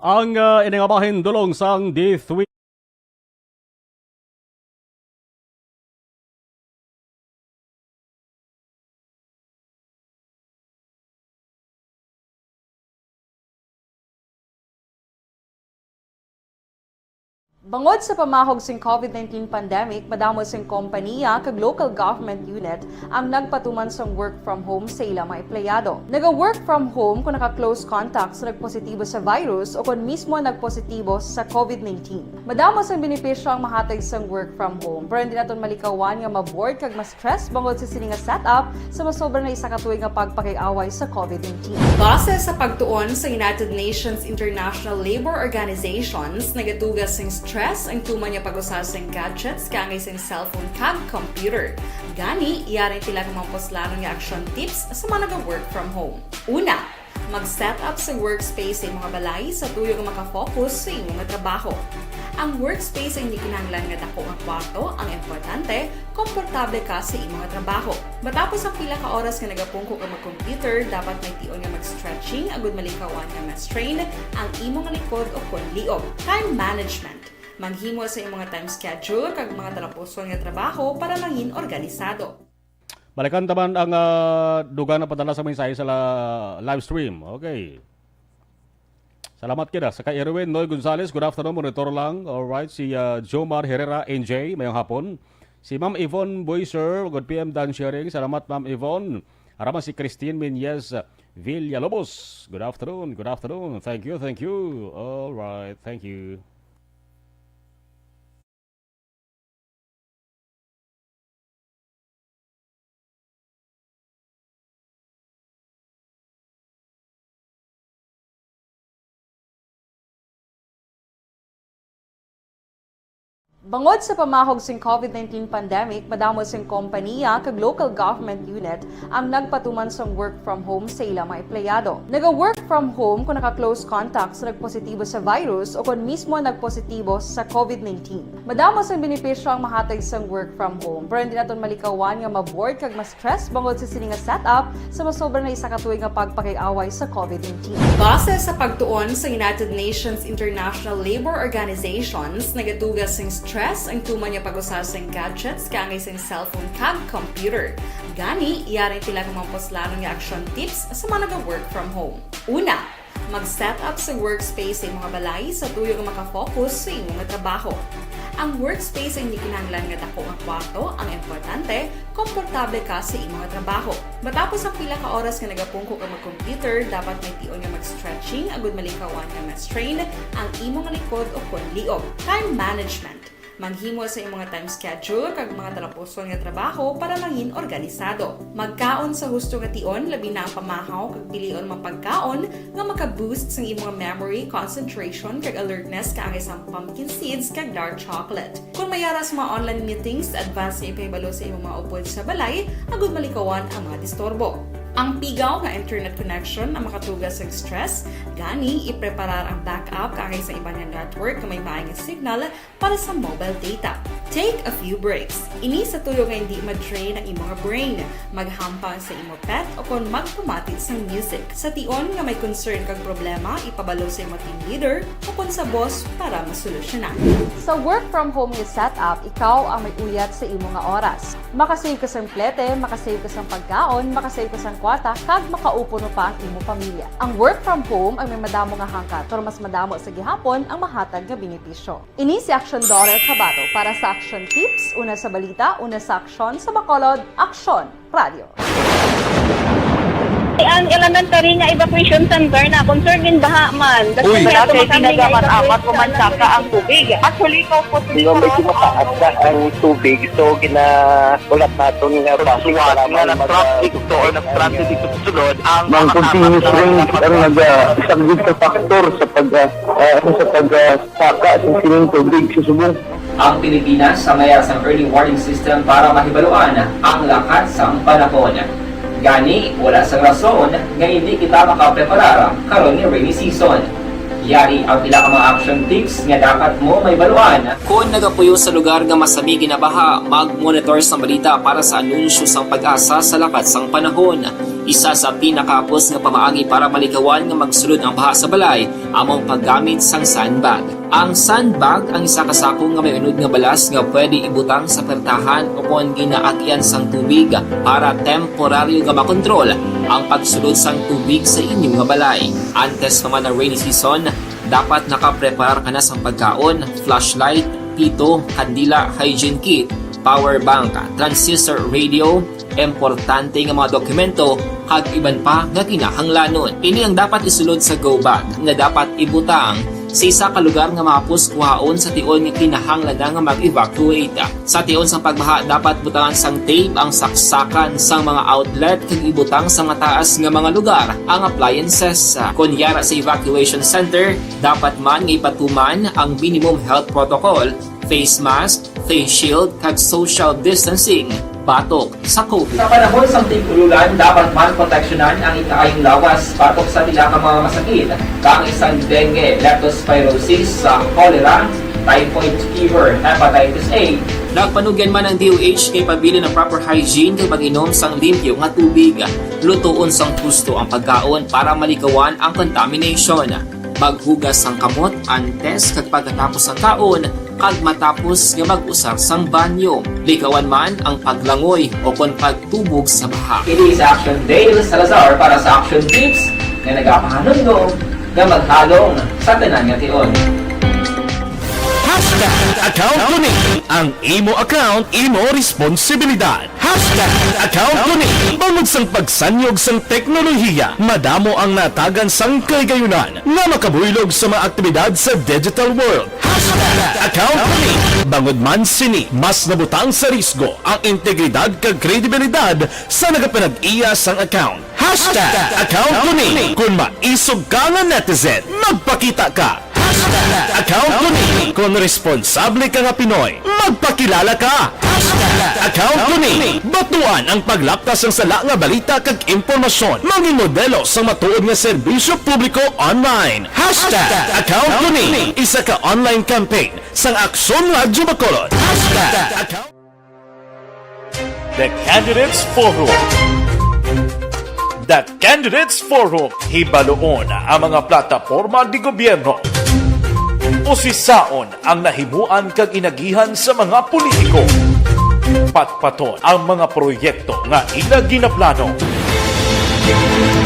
Ang, ah, ini nga bahin dulong sang D three. Bangod sa pamahog sing COVID nineteen pandemic, madamo sing kompanya kag local government unit ang nagpatuman sang work from home sa ila mga empleyado. Naga-work from home kung naka-close contact sa nagpositibo sa virus o kon mismo nagpositibo sa COVID nineteen. Madamo sang benepisyo ang mahatag sang work from home, pero hindi naton malikawan nga ma-bored kag ma-stress bangod sa sini nga setup sa masobra na isa ka tuig nga pagpakig-away sa COVID nineteen. Base sa pagtuon sa United Nations International Labour Organizations, nagatuga sing stress ang tuman nga pag-usa sing gadgets kaangay sing cellphone kag computer. Gani, yari ang pila ka mga puslanon nga action tips sa mga naga-work from home. Una, mag-set up sa workspace sa imong balay sa tuyo nga makafocus sa imong trabaho. Ang workspace ay hindi kinahanglan nga dako nga kwarto, ang importante, komportable ka sa imong trabaho. Matapos ang pila ka oras nga nagapungko ka mag-computer, dapat may tion nga mag-stretching agud malikawan nga ma-strain ang imong likod o kon liog. Time management. Maghimo sa imong time schedule kag mga talapuson nga trabaho para mangin organisado. Balikan ta man ang, ah, dugang na padala sa mensahe sa la-, live stream. Okay. Salamat kita. Sa kay Erwin Noy Gonzalez, good afternoon, monitor lang. All right, si, ah, Jomar Herrera, N J, mayong hapon. Si Ma'am Yvonne Boyser, good P M dan sharing. Salamat, Ma'am Yvonne. Araman si Christine Menyes Villalobos. Good afternoon, good afternoon. Thank you, thank you. All right, thank you. Bangod sa pamahog sing COVID nineteen pandemic, madamo sing kompanya kag local government unit ang nagpatuman sang work from home sa ila mga empleyado. Naga-work from home kung naka-close contact sa nagpositibo sa virus o kon mismo nagpositibo sa COVID nineteen. Madamo sang benepisyo ang mahatag sang work from home, pero hindi naton malikawan nga ma-bored kag ma-stress bangod sa sini nga setup sa masobra na isa ka tuig nga pagpakig-away sa COVID nineteen. Base sa pagtuon sa United Nations International Labour Organizations, nagatuga sing stress ang tuman nga pag-usa sing gadgets kaangay sing cellphone kag computer. Gani, yari ang pila ka mga puslanon nga action tips sa mga naga-work from home. Una, mag-set up sa workspace sa imong balay sa tuyo nga makafocus sa imong trabaho. Ang workspace ay hindi kinahanglan nga dako nga kwarto, ang importante, komportable ka sa imong trabaho. Matapos ang pila ka oras nga nagapungko ka mag-computer, dapat may tion nga mag-stretching agud malikawan nga ma-strain ang imong likod o kon liog. Time management. Maghimo sa imong time schedule kag mga talapuson nga trabaho para mangin organisado. Magkaon sa husto nga tion, labi na ang pamahaw kag pilion mga pagkaon nga maka-boost sang imong memory, concentration, kag alertness kaangay sang pumpkin seeds kag dark chocolate. Kung may ara sa mga online meetings, advance nga ipahibalo sa imong mga upod sa balay agud malikawan ang mga disturbo. Ang pigaw nga internet connection ang makatuga sang stress, gani ipreparar ang backup kaangay sa iban nga network nga may maay nga signal para sa mobile data. Take a few breaks. Ini sa tuyo nga hindi ma-drain ang imong brain. Maghampang sa imo pet o kon magpamati sang music. Sa tion nga may concern kag problema, ipabalo sa imo team leader o kon sa boss para masolusyonan. Sa work from home nga setup, ikaw ang may uyat sa imo nga oras. Makasave ka sang plete, makasave ka sang pagkaon, makasave ka sang kwarta, kag makaupuno pa ang imo pamilya. Ang work from home ang may madamo nga hangkat, pero mas madamo sa gihapon ang mahatag nga benepisyo. Ini si Aksyon Daughter Kabato para sa Aksyon Tips, una sa balita, una sa aksyon, sa Bacolod, Aksyon Radio. Ang elementary nga evacuation center na concern in baha man. Uy. Wala kay tinaga man amat ko man saka ang tubig. Actually, ko po. Di ba may tumataas na ang tubig, so gina-, ulat naton nga basi nga nag-traffic to or nag-transit dito sa sulod ang mga continuous rain ang nag-, ah, isa gid sa factor sa pag, ah, ah, sa pag, ah, saka sa sining tubig sa subong. Ang Pilipinas sa mayara sang early warning system para mahibaluan ang lakat sang panahon. Gani, wala sang rason nga hindi kita makapreparar karon nga rainy season. Yari ang pila ka mga action tips nga dapat mo mahibaluan. Kon nagapuyo sa lugar nga masami ginabaha, mag-monitor sang balita para sa anunsyo sang PAGASA sa lakat sang panahon. Isa sa pinakahapos nga pamaagi para malikawan nga magsulod ang baha sa balay amo ang paggamit sang sandbag. Ang sandbag ang isa ka sako nga may unod nga balas nga pwede ibutang sa pertahan o kon ginaagyan sang tubig para temporaryo nga makontrol ang pagsulod sang tubig sa inyo nga balay. Antes pa man ang rainy season, dapat nakapreparar ka na sang pagkaon, flashlight, pito, kandila, hygiene kit, power bank, transistor radio, importante nga mga dokumento, kag iban pa nga kinahanglanon. Ini ang dapat isulod sa go bag nga dapat ibutang sa isa ka lugar nga mahapos kuhaon sa tion nga kinahanglan na nga mag-evacuate. Sa tion sang pagbaha, dapat butangan sang tape ang saksakan sang mga outlet kag ibutang sa mataas nga mga lugar ang appliances. Kon yara sa evacuation center, dapat man nga ipatuman ang minimum health protocol, face mask, face shield, kag social distancing batok sa COVID. Sa panahon sang tig-ululan, dapat man proteksyonan ang ikaayong lawas batok sa pila ka mga masakit, kaangay sang dengue, leptospirosis, sa cholera, typhoid fever, hepatitis A. Nagpanugyan man ang D O H nga ipabilin ang proper hygiene kag pag-inom sang limpyo nga tubig. Lutoon sang husto ang pagkaon para malikawan ang contamination. Maghugas sang kamot antes kag pagkatapos sang kaon kag matapos nga mag-usar sang banyo. Likawan man ang paglangoy o kon pagtubog sa baha. Ini sa Action Dale Salazar para sa Action Tips nga nagapahanumdom nga maghalong sa tanan nga tion. Hashtag account ko ni. Ang imo account, imo responsibilidad. Hashtag account ko ni. Bangod sang pagsanyog sang teknolohiya, madamo ang natagan sang kahigayunan nga makabuylog sa mga aktibidad sa digital world. Hashtag account ko ni. Bangod man sini, mas nabutang sa risgo ang integridad kag kredibilidad sa nagapanag-iya sang account. Hashtag account ko ni. Kung maisog ka nga netizen, magpakita ka. Hashtag account ko ni. Kung responsable ka nga Pinoy, magpakilala ka. Hashtag account ko ni. Batuan ang paglapkas sang sala nga balita kag impormasyon. Mangin modelo sang matuod nga serbisyo publiko online. Hashtag account ko ni. Isa ka online campaign sang Aksyon Radyo Bacolod. Hashtag account The Candidates Forum. The Candidates Forum. Hibaloon ang mga plataporma de gobyerno. Usisaon ang nahimuan kag inagihan sa mga politiko. Patpaton ang mga proyekto nga ila ginaplano.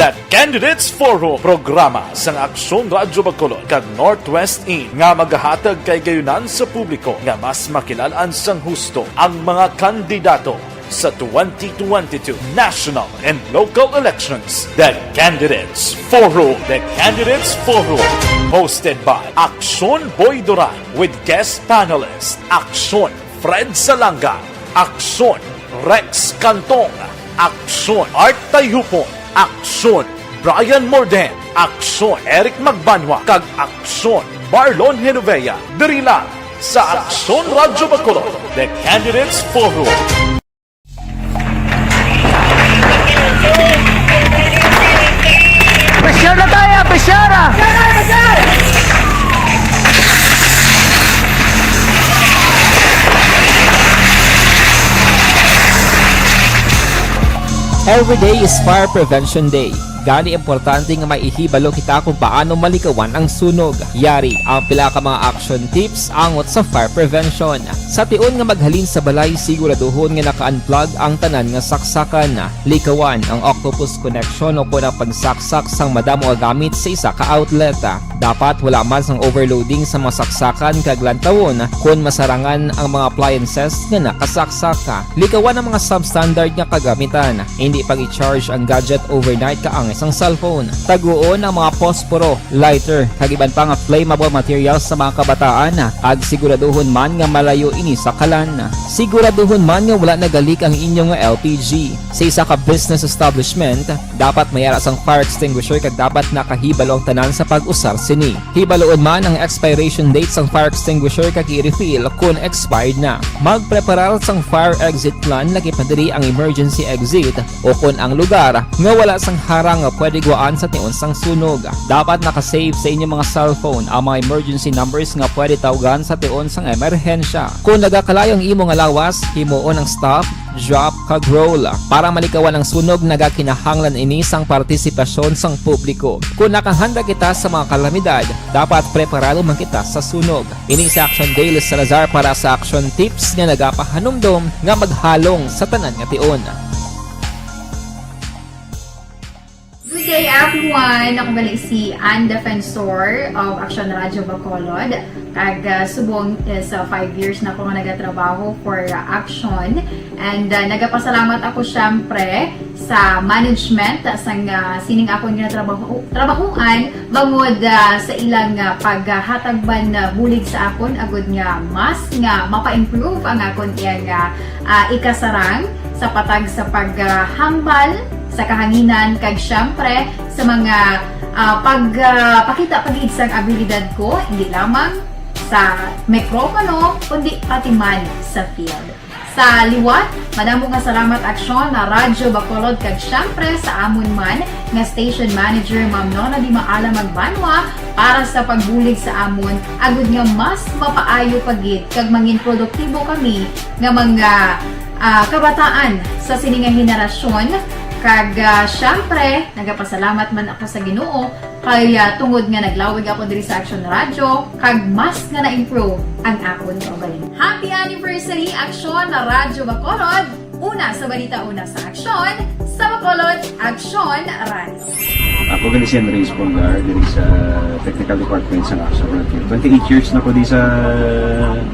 The Candidates Forum, programa sang Aksyon Radyo Bacolod kag Northwest In nga magahatag kahigayunan sa publiko nga mas makilal-an sang husto ang mga kandidato sa twenty twenty-two national and local elections. The Candidates Forum. The Candidates Forum, hosted by Aksyon Boy Duran with guest panelist Aksyon Fred Salanga, Aksyon Rex Cantong, Aksyon Art Tayhupon, Aksyon Brian Morden, Aksyon Eric Magbanwa, kag Aksyon Marlon Genovea, diri lang sa Aksyon Radyo Bacolod, The Candidates Forum. Presyar na tayo! Presyar! Every day is Fire Prevention Day. Gani, importante nga maihibalo kita kung paano malikawan ang sunog. Yari ang pila ka mga action tips angot sa fire prevention. Sa tion nga maghalin sa balay, siguraduhon nga naka-unplug ang tanan nga saksakan. Likawan ang octopus connection o kon ang pagsaksak sang madamo nga gamit sa isa ka outlet. Dapat wala man sang overloading sa mga saksakan kag lantawon kon masarangan ang mga appliances nga nakasaksak. Likawan ang mga substandard nga kagamitan. Indi pag-i-charge ang gadget overnight kaangay sang cellphone. Taguon ang mga posporo, lighter, kag iban pa nga flammable materials sa mga kabataan, kag siguraduhon man nga malayo ini sa kalan. Siguraduhon man nga wala nagalik ang inyo nga L P G. Sa isa ka business establishment, dapat may ara sang fire extinguisher kag dapat nakahibalo ang tanan sa pag-usar sini. Hibaloon man ang expiration date sang fire extinguisher kag i-refill kon expired na. Magpreparar sang fire exit plan, lakip na diri ang emergency exit o kon ang lugar nga wala sang harang nga pwede guwaan sa tion sang sunog. Dapat naka-save sa inyo mga cellphone ang mga emergency numbers nga pwede tawgan sa tion sang emerhensya. Kon nagakalayo ang imo nga lawas, himuon ang stop, drop, kag roll. Para malikawan ang sunog, nagakinahanglan ini sang partisipasyon sang publiko. Kung nakahanda kita sa mga kalamidad, dapat preparado man kita sa sunog. Ini si Action Dale Salazar para sa Action Tips nga nagapahanumdom nga maghalong sa tanan nga tion. Good day, everyone! Ako gali si Ann Defensor of Action Radio Bacolod. Kag, ah, subong is, ah, five years na ako nga nagatrabaho for, ah, Action. And, ah, nagapasalamat ako, syempre, sa management sang, ah, sining akon nga trabaho, trabahuan bangod, ah, sa ilang, ah, paghatag man, ah, bulig sa akon agud nga mas nga mapa-improve ang akon iyang, ah, ah, ikasarang sa patag sa paghambal sa kahanginan, kag siyempre sa mga, ah, pag, ah, pakita pa gid sang abilidad ko, hindi lamang sa mikropono, kundi pati man sa field. Sa liwat, madamo nga salamat, Aksyon, na Radyo Bacolod, kag siyempre sa amon man nga station manager, Ma'am Nona Di Maala Magbanwa, para sa pagbulig sa amon, agud nga mas mapaayo pa gid kag mangin produktibo kami nga mga, ah, kabataan sa sini nga henerasyon. Kag, ah, siyempre, nagapasalamat man ako sa Ginoo kay, ah, tungod nga naglawig ako diri sa Action Radio, kag mas nga na-improve ang akon kaugalingon. Happy anniversary, Action Radyo Bacolod! Una sa balita, una sa aksyon, sa Bacolod, Action Radio. Ako gali si Andres Polgar, diri sa Technical Department sa Action Radio. Twenty-eight years na ko di sa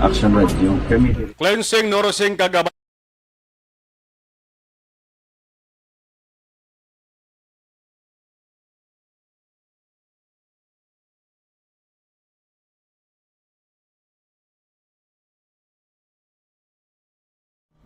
Action Radio. Kami Cleansing, nourishing, kag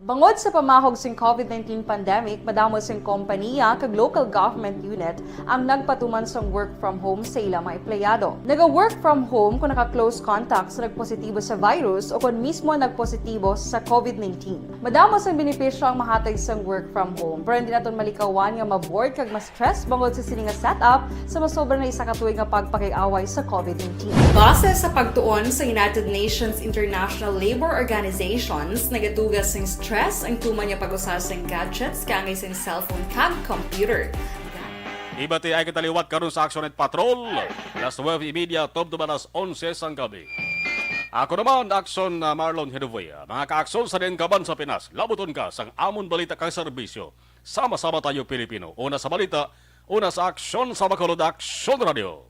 Bangod sa pamahog sing COVID nineteen pandemic, madamo sing kompaniya kag local government unit ang nagpatuman sang work from home sa ila mga empleyado. Naga-work from home kon naka-close contact sa nagpositibo sa virus o kon mismo nagpositibo sa COVID nineteen. Madamo sang benepisyo ang mahatag sang work from home, pero hindi naton malikawan nga ma-bored kag ma-stress bangod sa sini nga setup sa masobra na isa ka tuig nga pagpakig-away sa COVID nineteen. Base sa pagtuon sa United Nations International Labour Organizations, nagatuga sing stress ang tuman nga pag-usa sing gadgets kaangay sing cellphone kag computer. Iba ti ay kita liwat karon sa Action Night Patrol, alas nuwebe y media tubtob alas onse sang gabi. Ako naman, Action, ah, Marlon Hedovoya. Mga ka-aksyon sa diin ka man sa Pinas, labuton ka sang amon balita kag serbisyo. Sama-sama tayo, Pilipino. Una sa balita, una sa aksyon, sa Bacolod Aksyon Radio.